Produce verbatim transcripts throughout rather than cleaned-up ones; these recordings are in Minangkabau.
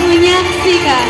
Menyaksikan.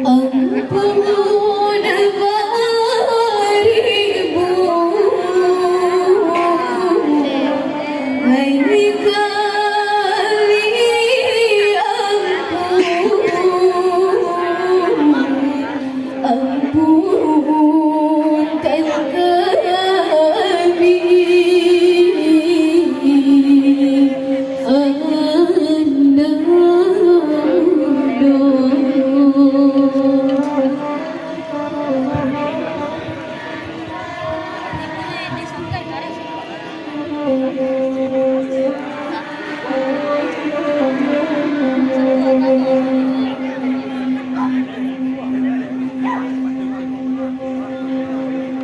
Ampun baribu kali ampun. Ampunkan kami, Anda.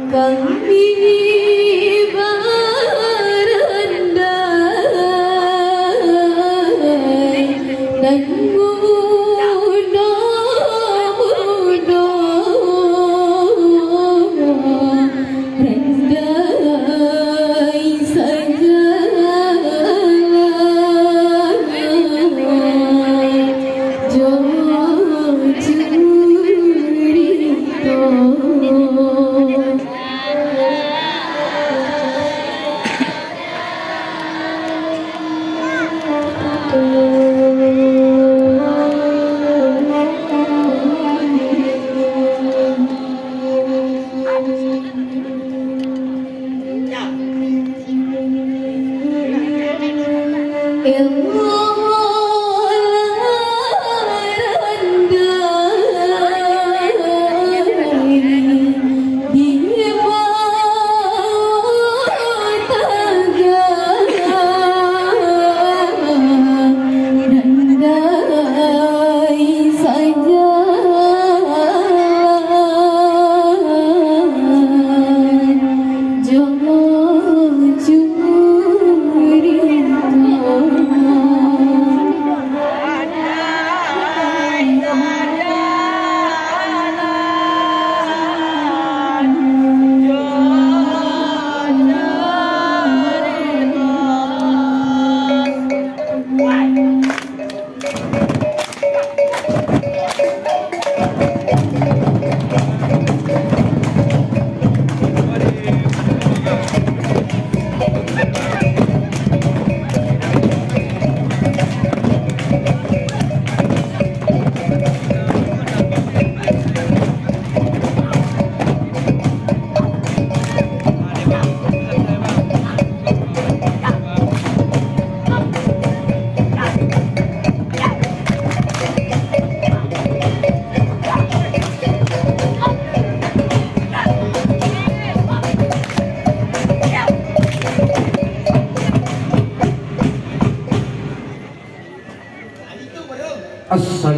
Kami barandai nan mudo-mudo, randai sajalah jo curito.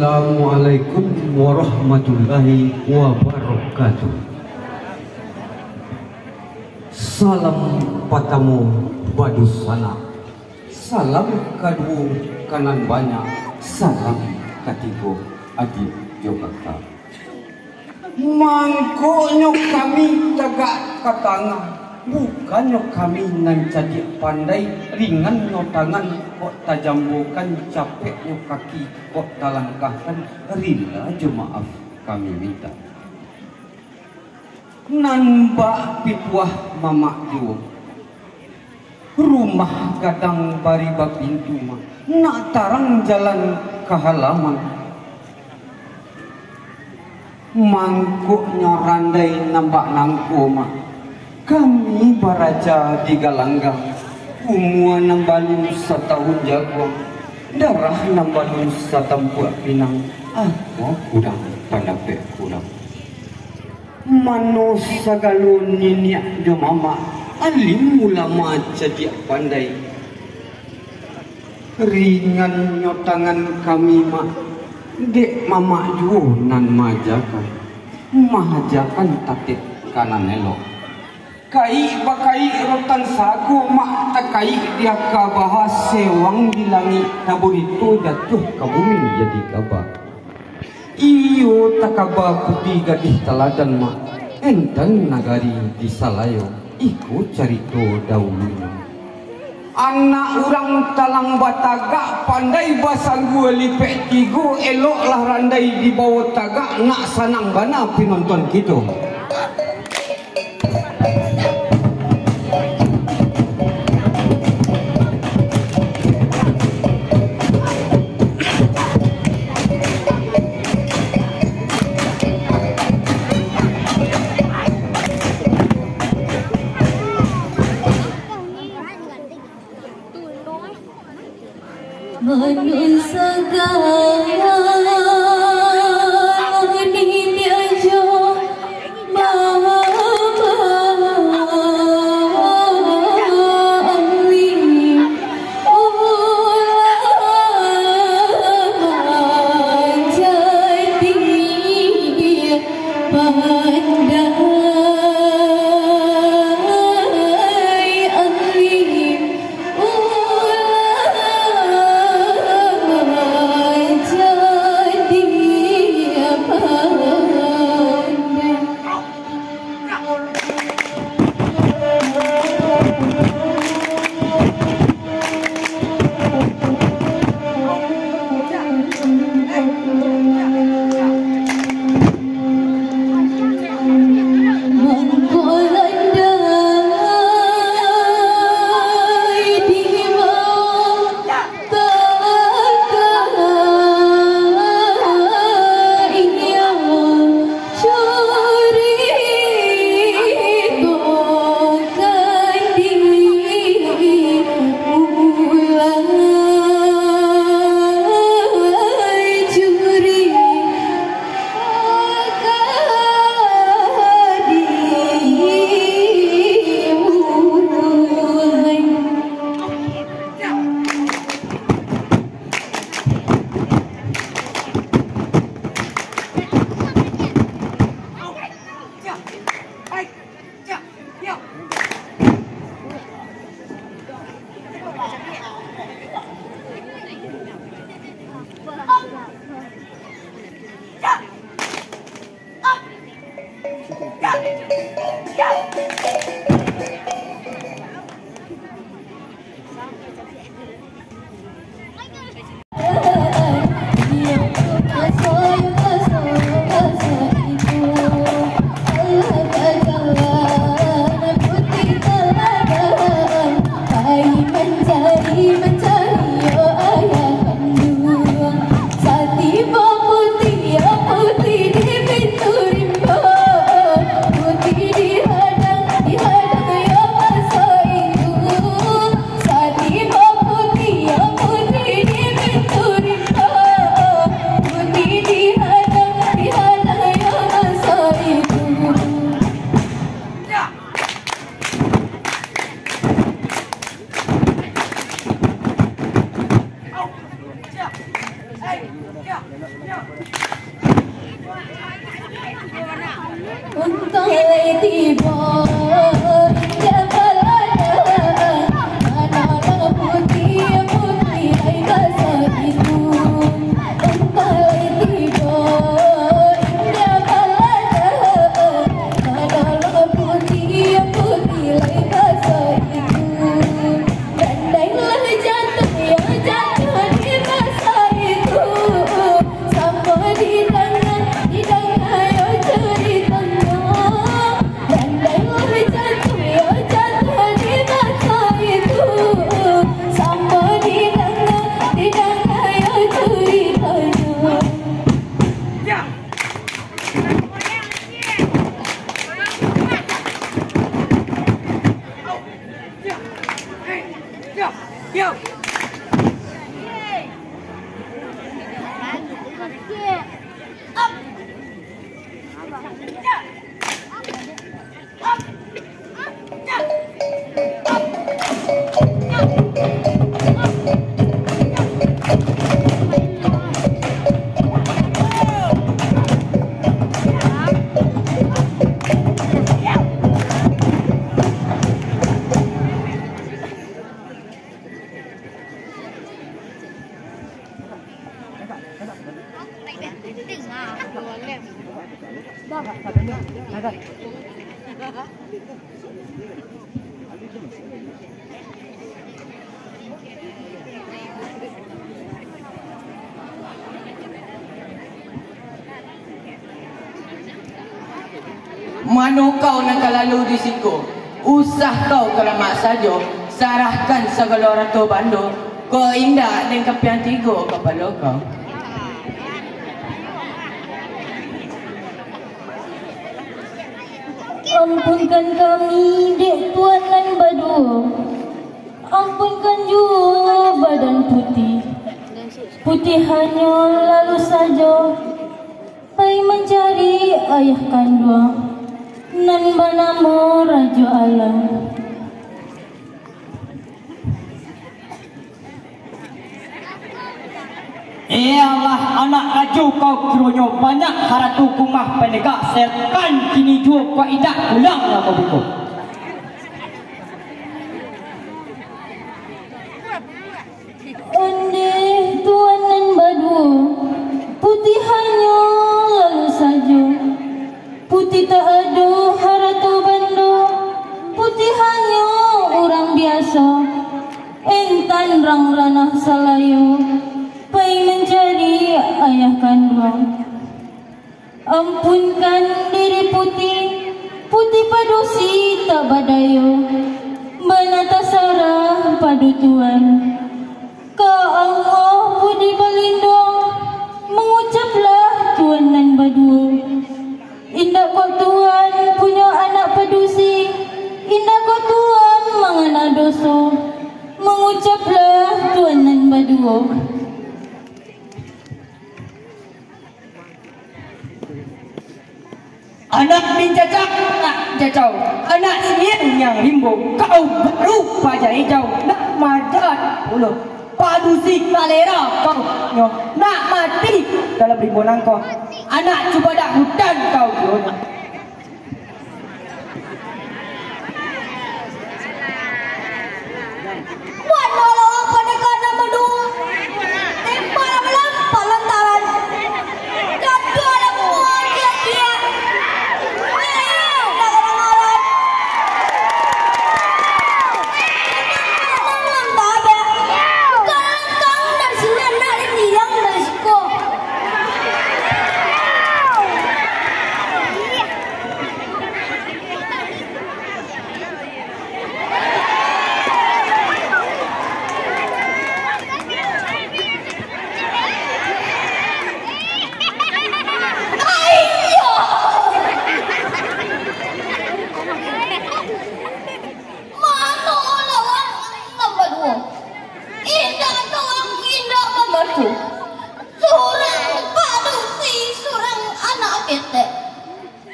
Assalamualaikum warahmatullahi wabarakatuh. Salam patamo badusanak. Salam kaduo ka nan banyak. Salam katigo adiak jo kaka. Mangkonyo kami tagak ka tangah, bukannyo kami nan cadiak pandai, ringannyo tangan kok tajambokan, capeknyo kaki kok talangkahkan, rila jo maaf kami mintak. Nan bak pituah mamak juo. Rumah gadang bari bapintu, Mak, nak tarang jalan ka halaman. Mangkoknyo randai nan bak nangko, Mak, kami baraja di galanggang. Umua nan balun satahun jaguang, darah nan balun satampuak pinang, apo kurang pandapek kurang. Mano sagalo niniak jo mamak, alim ulama cadiak pandai. Ringannyo tangan kami, Mak, dek mamak juo nan maajakan. Maajakan tatek ka nan elok. Kaik bakaik rotan sago, Mak, takaik di aka baha, sewang di langik taburito jatuah ka bumi jadi kaba. Iyo takaba puti gadih taladan, Mak, enten nagari di Salayo. Iko carito dahulunyo. Anak urang talang batagak, pandai basanggua lipek tigo, eloklah randai dibawo tagak, nak sanang bana pinonton kito. Manusia gaya ni diajo mama Awi, ulama jadi pandai Awi. Mano kau nan ka lalu di siko? Usah kau ka lamak sajo, sarahkan sagalo arato bando, kok indak den kapian tigo kapalo kau. Ampunkan kami, dek Tuan nan baduo. Ampunkan juo badan Puti. Puti hanyo lalu sajo pai mancari ayah kanduang nan banamo Rajo Alam. Eh, alah, anak rajo kau, kironyo banyak harato ka umah panegak, setan kini juo kok indak pulang lamo beko. Ondeh Tuan nan baduo, Puti hanyo lalu sajo. Puti tak ado harato bando, Puti hanyo urang biaso, entan rang ranah salayo, pai mancari ayah kanduang. Ampunkan diri Puti, Puti padusi tak badayo, bana tasarah pado Tuan. Ka Allah Puti balinduang, mangucaplah Tuan nan baduo. Indak kok Tuan punyo anak padusi, indak kok Tuan mangana doso, mangucaplah Tuan nan baduo. Anak bincacak, anak cacau, anak siang yang rimbo, kau baru paja ijau, nak maja pulo. Padusi kalera kau nyo, nak mati dalam rimbo nangko. Anak cubadak hutan kau nyo. Mano lawan pandeka nan baduo? Tembak lah melampau lantaran. Dado lah buah kiak-kiak. Hei, nak kadang-kadang. Tenang, tenang, tabek. Bukan lantang dari siko, nak dibilang dari siko. Mano lawan nan baduo? Indak doang, indak mambantu. Surang padusi, surang anak ketek.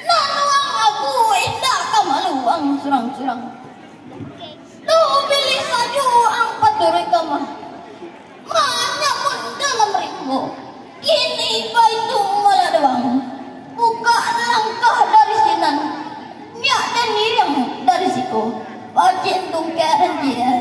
Nan wang aku indak ka malu wang surang-surang. Tu pilih sajo ang paturuik kamah. Manyamut dalam rimbo. Kini baitu malah doang. Bukak langkah dari sinan. Nyak dan iriang dari siko. Pacin tungkek dan jia.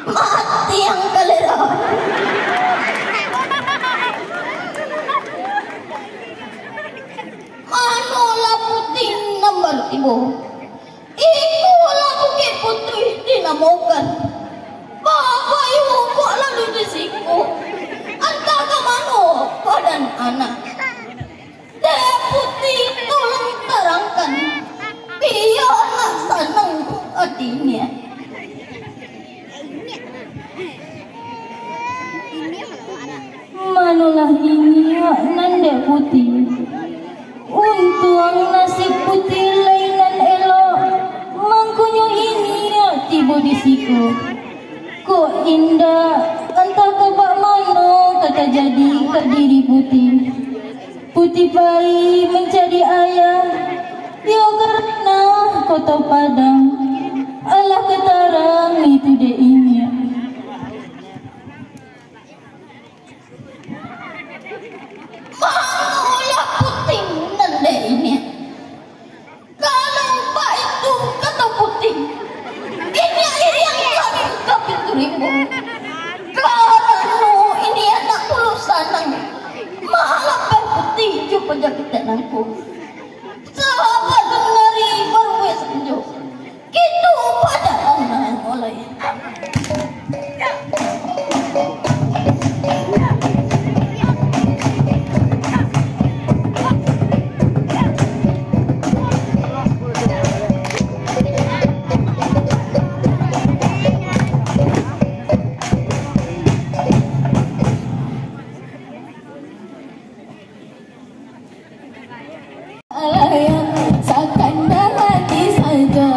Mati ang kalera. Manolah Puti nan baru tibo. Ikolah Bukik Putuih dinamokan. Babayuang kok lalu di siko. Antah ka mano padan anak. Dek Puti, tolong tarangkan, bia nak sanang ati nyo. Manolah iniak nan dek Puti. Untuang nasib Puti lai nan elok, mangkonyo iniak tibo di siko. Kok indak, antah ka bak mano ka tajadi ka diri Puti. Puti pai mancari ayah, iyo ka ranah Koto Padang. Alah ka tarang itu dek inyo. Manolah Puti nan dek inyo. Kalau baitu kato Puti, Nangko. Sahabat nari baruik sanjo. Kitu padan nan mulai. Sakana hati sajo,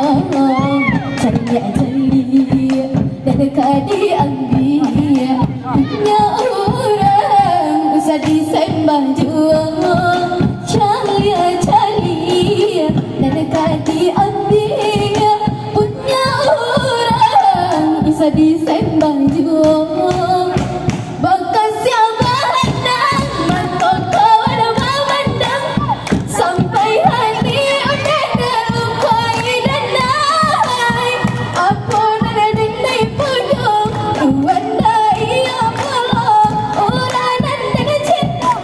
caliak-caliak, nan ka diambiak, punyo urang usah disembah juo. Caliak-caliak, nan ka diambiak, punyo urang usah disembah juo. Bakasiah bahandang, mato kawan mamandang, sampai hati udah talukai danai. Apo nan dek punyo, tuan dai apo lo, urang nan dek cinto.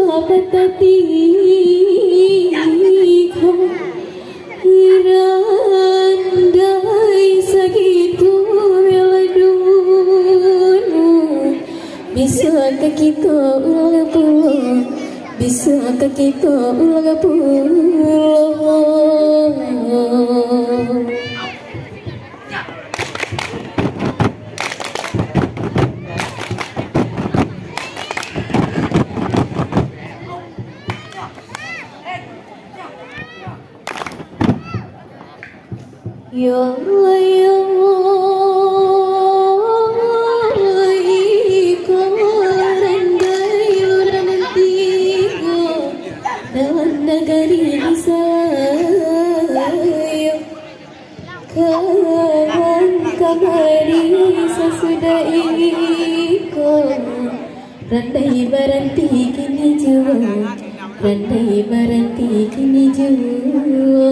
Patah tigo, randai sagitu bela dulu. Bisuak ka kito ulang pulo, bisuak ka kito ulang pulo. Yo Allah, yo Allah, iko randai urang tigo dalam nagari di Salayo. Kawan kamari sasudah iko, randai baranti kini juo, randai baranti kini juo.